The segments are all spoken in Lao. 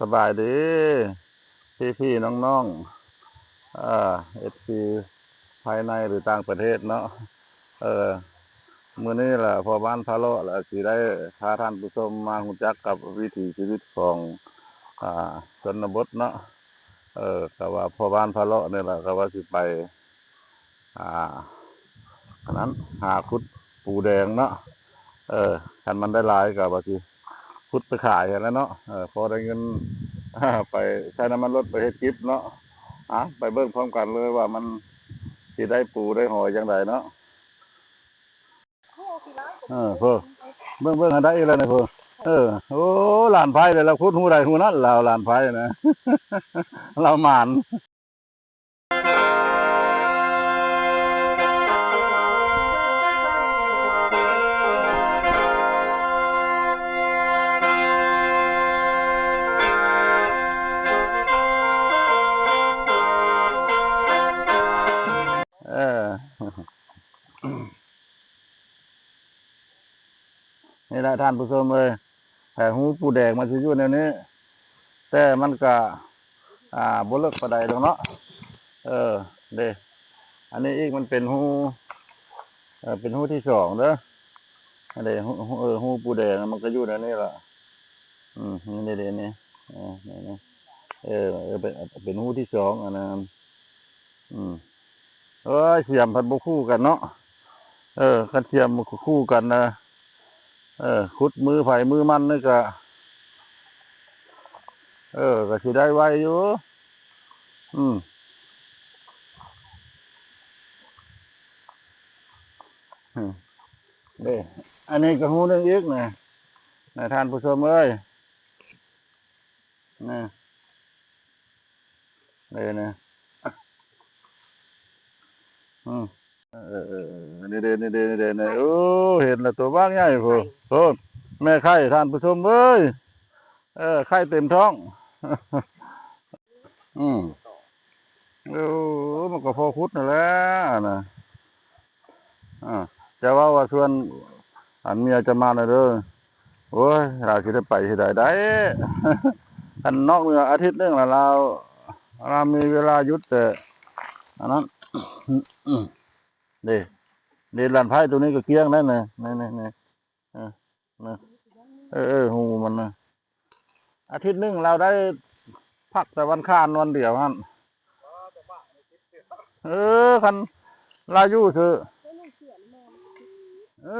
ສະບາຍດີພີ່ໆນ້ອງໆ ເອີ ເອັຟຊີ ພາຍໃນ ຫຼື ຕ່າງປະເທດເນາະ. ເອີ ມື້ນີ້ລະ ພໍ່ບ້ານພາເລາະລະ ຊິໄດ້ພາທ່ານຜູ້ຊົມມາຮູ້ຈັກກັບວິຖີຊີວິດຂອງ ອ່າ ຊົນນະບົດເນາະ. ເອີ ກະວ່າພໍ່ບ້ານພາເລາະນີ້ລະ ກະວ່າຊິໄປ ອ່າ ອັນນັ້ນ ຫາຂຸດປູແດງເນາະ. ເອີ ຄັນມັນໄດ້ຫຼາຍກະວ່າຊິຂຸດໄປຂາຍຫັ້ນແຫຼະເນາະ. ເອີ ພໍໄດ້ເງິນ ໄປໃຊ້ນ້ຳມັນລົດ ໄປເຮັດກິບເນາະ. ອ່າ ໄປເບິ່ງພ້ອມກັນເລີຍວ່າມັນຊິໄດ້ປູໄດ້ຫອຍຈັ່ງໃດເນາະ. ເອີ ເພິ່ນ ເບິ່ງ ເບິ່ງ ໄດ້ອີກແລ້ວນະເພິ່ນ. ເອີ ໂອ້ ຫຼານໃພ້ເລີຍ ລາວຂຸດຮູໃດຮູນັ້ນ ລາວ ຫຼານໃພ້ນະ ລາວໝານ. ເອີ ນີ້ແຫຼະທ່ານຜູ້ຊົມເອີຍ ແທ້ຮູປູແດງມັນຊິຢູ່ແນວນີ້ ແຕ່ມັນກະ ອ່າ ບໍ່ເລິກປານໃດດອກເນາະ. ເອີ ເດ້ ອັນນີ້ອີກມັນເປັນຮູ ເອີ ເປັນຮູທີສອງເດີ. ອັນນີ້ ເອີ ຮູປູແດງມັນກະຢູ່ແນວນີ້ລະ. ອືມ ນີ້ເດ້ ນີ້ ເອີ ນີ້ ນີ້ ເອີ ເປັນ ເປັນຮູທີສອງ ອັນນັ້ນ. ອືມ ເອີຍ ສຽມພັດບໍ່ຄູ່ກັນເນາະ. ເອີ ຄັນສຽມຄູ່ກັນນະ ເອີ ຂຸດມືໃຜມືມັນນີ້ກະ ເອີ ກະຊິໄດ້ໄວຢູ່. ອືມ ເດ້ ອັນນີ້ກະຮູໜຶ່ງອີກນະ ນະທ່ານຜູ້ຊົມເອີຍ ນະ. ເອີ ນະ ອືມ ເອີ ເອີ ເອີ ນີ້ເດ້ ນີ້ເດ້ ນີ້ເດ້ ນີ້. ໂອ້ ເຫັນແລ້ວ ໂຕບັກໃຫຍ່ພຸ້ນ ໂອ້ ແມ່ໄຂ່ທ່ານຜູ້ຊົມເອີຍ. ເອີ ໄຂ່ເຕັມທ້ອງ. ອືມ ໂອ້ ມັນກະພໍຂຸດຫັ້ນແຫຼະນະ. ອ່າ ຈະເວົ້າວ່າຊວນ ອັນເມຍຈະມາແລ້ວເດີ. ໂອ້ຍ ລາວຊິໄດ້ໄປຊິໄດ້ໄດ້ ຄັນນອກເໜືອອາທິດໜຶ່ງລະ ລາວ ລາວມີເວລາຢຸດແຕ່ອັນນັ້ນ. ເດ້ ເດ້ ລານໄພ້ໂຕນີ້ກະກ້ຽງແລ້ວນະ ນີ້ ນີ້ ນີ້ ເອີ ນະ ເອີ ເອີ ຮູມັນນະ ອາທິດໜຶ່ງລາວໄດ້ພັກແຕ່ວັນຄານວັນດຽວຫັ້ນ. ເອີ ຄັນລາວຢູ່ຊື່ ເອີ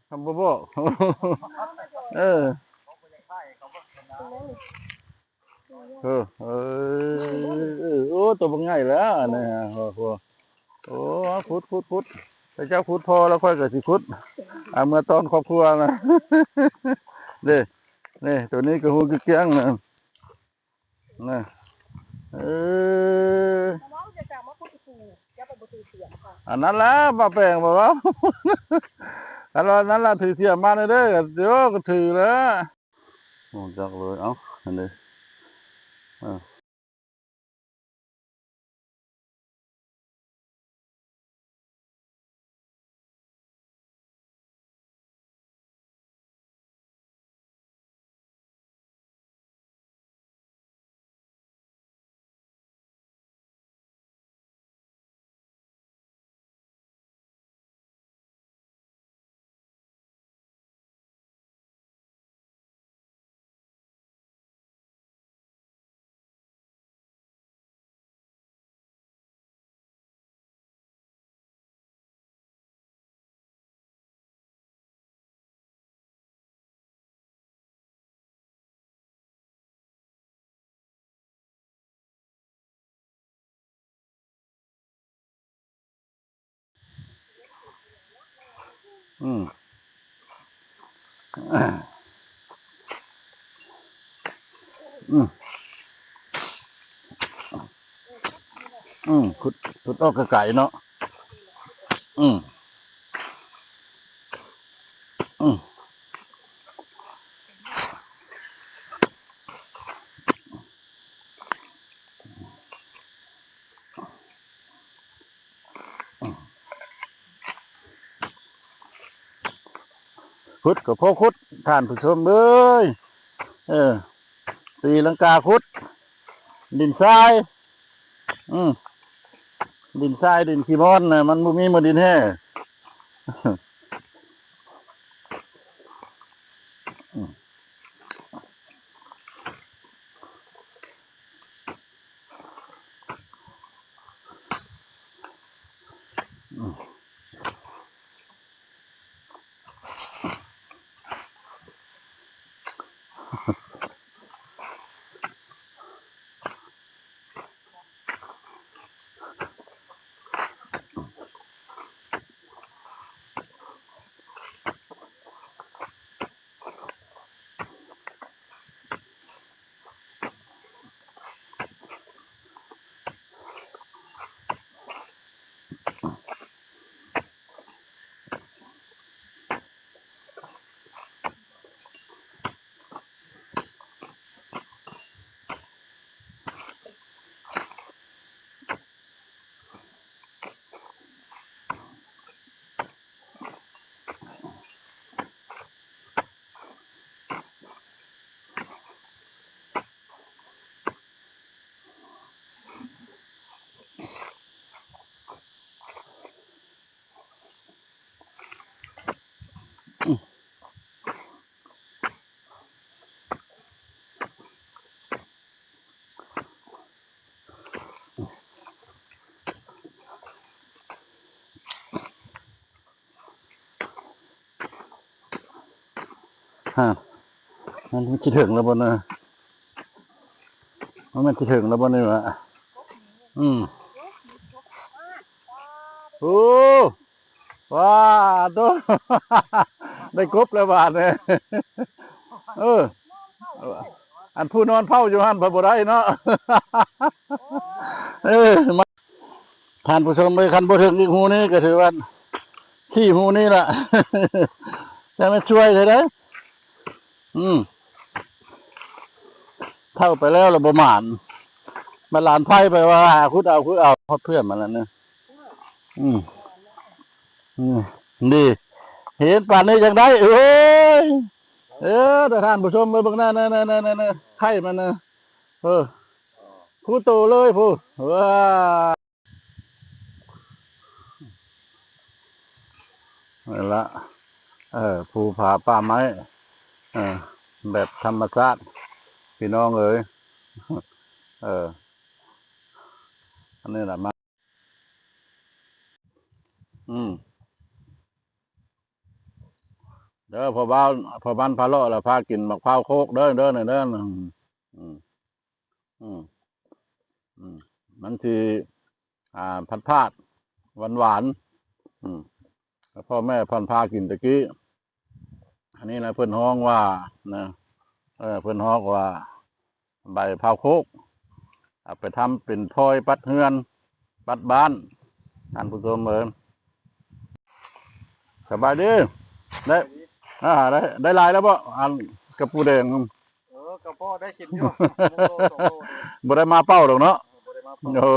ຄັນບໍ່ບອກ ເອີ ເອີ ເອີ ໂອ້ ໂຕບັກໃຫຍ່ແລ້ວນີ້ ໂອ້ ໂອ້ ຂຸດ ຂຸດ ຂຸດ ເຈົ້າຂຸດພໍແລ້ວ ຂ້ອຍກະຊິຂຸດ ເອົາເມືອຕ້ອນຄອບຄົວນະ. ເດ້ ນີ້ ໂຕນີ້ກະຮູກະກ້ຽງນະ ນະ ເອີ ອັນນັ້ນລະ ບ່າວແປງ ບໍ່ເວົ້າ ອັນນັ້ນລະ ຖືສຽມມາແດ່ເດີ ໂອ້ ກະຖືແລ້ວ. ຮູ້ຈັກເລີຍ ເອົ້າ ຫັ້ນເດ້ ເອີ. ອືມ ອືມ ອືມ ຂຸດ ຂຸດອອກໄກໆເນາະ ອືມ ອືມ. ຂຸດກະພໍຂຸດ ທ່ານຜູ້ຊົມເອີຍ ເອີ. ຕີລັງກາຂຸດ ດິນຊາຍ ອືມ ດິນຊາຍ ດິນຂີ້ມອນນະ ມັນບໍ່ມີ ມັນດິນແຮ່. ຮະ ມັນຊິເຖິງແລ້ວບໍ່ນະ? ມັນຊິເຖິງແລ້ວບໍ່ນີ້ວະ? ອືມ ໂອ້ ວ້າໂຕ ໄດ້ກົບແລ້ວບາດນີ້. ເອີ ອັນຜູ້ນອນເຝົ້າຢູ່ຫັ້ນພັດບໍ່ໄດ້ເນາະ. ເອີ ທ່ານຜູ້ຊົມເອີຍ ຄັນບໍ່ເຖິງອີກຮູນີ້ກໍຖືວ່າສີ່ຮູນີ້ລະ ຈັ່ງແມ່ນຊ່ວຍແທ້ເດ້. ອືມ ເຂົ້າໄປແລ້ວລະບໍ່ໝານ ມາຫຼານໄພໄປວ່າຫາຂຸດເອົາ ຂຸດເອົາ ຮອດເພື່ອນມາແລ້ວນະ. ອືມ ອືມ ນີ້ ເຫັນປານນີ້ຈັ່ງໄດ້ ເອີຍ ເອີ ທ່ານຜູ້ຊົມເບິ່ງນັ້ນ ນັ້ນ ໄຂ່ມັນນະ ເອີ ຜູ້ໂຕເລີຍຜູ້ ວ້າ ນີ້ລະ ເອີ ພູຜາປ່າໄມ້ ເອີ ແບບທຳມະຊາດ ພີ່ນ້ອງເອີຍ ເອີ ອັນນີ້ລະມາ ອືມ ເດີ ພໍ່ບ້ານ ພໍ່ບ້ານພາເລາະລະພາກິນໝາກພ້າວໂຄກເດີ ເດີ ເດີ ອືມ ອືມ ອືມ ມັນຊິ ອ່າ ຜັດໆ ຫວານໆ ອືມ ພໍ່ແມ່ເພິ່ນພາກິນຕະກີ້ ອັນນີ້ນະ ເພິ່ນຮ້ອງວ່ານະ ເອີ ເພິ່ນຮ້ອງວ່າ ໃບພ້າວໂຄກ ເອົາໄປທຳເປັນພອຍປັດເຮືອນ ປັດບ້ານ ທ່ານຜູ້ຊົມເອີຍ. ສະບາຍດີ ໄດ້ ອ່າ ໄດ້ ໄດ້ຫຼາຍແລ້ວບໍ່ ອັນກະປູແດງ? ເອີ ກໍພໍໄດ້ກິນຢູ່ ໜຶ່ງໂລສອງໂລນີ້ ບໍ່ໄດ້ມາເປົ່າດອກເນາະ. ບໍ່ໄດ້ມາເປົ່າ ໂອ້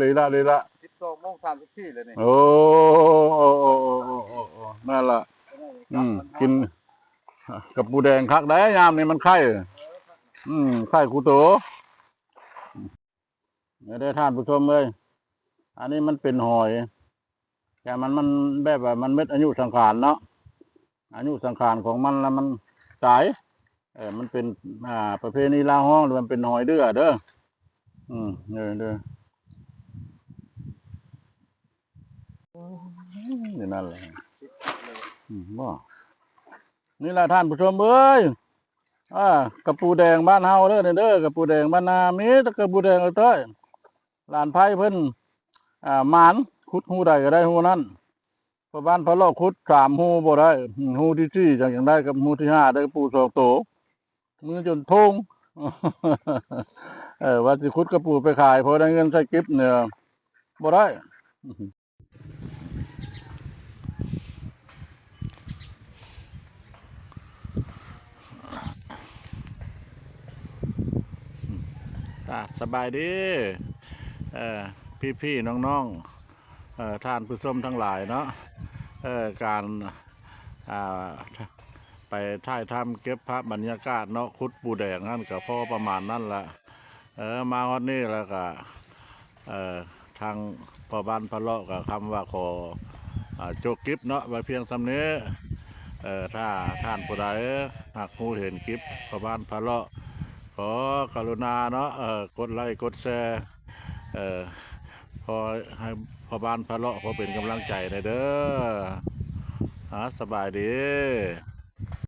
ດີລະ ດີລະ ສິບສອງໂມງສາມສິບສີ່ແລ້ວນີ້. ໂອ້ ໂອ້ ໂອ້ ນັ້ນລະ ອືມ ກິນ ກະປູແດງຄັກໄດ໋ ຍາມນີ້ມັນໄຂ່ ອືມ ໄຂ່ຄູ່ໂຕ. ເດີທ່ານຜູ້ຊົມເອີຍ ອັນນີ້ມັນເປັນຫອຍ ແຕ່ມັນ ມັນແບບວ່າມັນໝົດອາຍຸສັງຂານເນາະ ອາຍຸສັງຂານຂອງມັນລະມັນຕາຍ ເອີ ມັນເປັນ ອ່າ ປະເພນີລາວຮ້ອງ ຫຼືມັນເປັນຫອຍເດື່ອເດີ ອືມ ເດີ ເດີ ນີ້ນັ້ນແຫຼະ ອືມ ບໍ່ ນີ້ລະທ່ານຜູ້ຊົມເອີຍ ອ່າ ກະປູແດງບ້ານເຮົາເດີ ນີ້ເດີ ກະປູແດງບ້ານນາ ມີແຕ່ກະປູແດງເອີຍ ຫຼານໄພເພິ່ນ ອ່າ ໝານ ຂຸດຮູໃດກໍໄດ້ຮູນັ້ນ ເພາະບ້ານພາເລາະຂຸດສາມຮູບໍ່ໄດ້ ຮູທີສີ່ຈັ່ງ ຈັ່ງໄດ້ກັບຮູທີຫ້າໄດ້ກະປູສອງໂຕ ມືຈົນໂພງ ເອີ ວ່າຊິຂຸດກະປູໄປຂາຍ ພໍໄດ້ເງິນໃຊ້ກິບນີ້ບໍ່ໄດ້. ອ່າ ສະບາຍດີ ເອີ ພີ່ໆ ນ້ອງໆ ເອີ ທ່ານຜູ້ຊົມທັງຫຼາຍເນາະ ເອີ ການ ອ່າ ໄປຖ່າຍທຳເກັບພາບບັນຍາກາດເນາະ ຂຸດປູແດງຫັ້ນ ກໍພໍປະມານນັ້ນລະ. ເອີ ມາຮອດນີ້ແລ້ວກໍ ເອີ ທາງພໍ່ບ້ານພະເລາະກໍຄຳວ່າຂໍ ອາ ຈົບຄລິບເນາະ ໄວ້ພຽງສ່ຳນີ້. ເອີ ຖ້າທ່ານຜູ້ໃດຮັກຮູ້ເຫັນຄລິບພໍ່ບ້ານພະເລາະ ຂໍກະລຸນາເນາະ ເອີ ກົດໄລ້ກົດແຊ ເອີ ພໍໃຫ້ພໍ່ບ້ານພະເລາະພໍເປັນກຳລັງໃຈແດ່ເດີ. ອາ ສະບາຍດີ.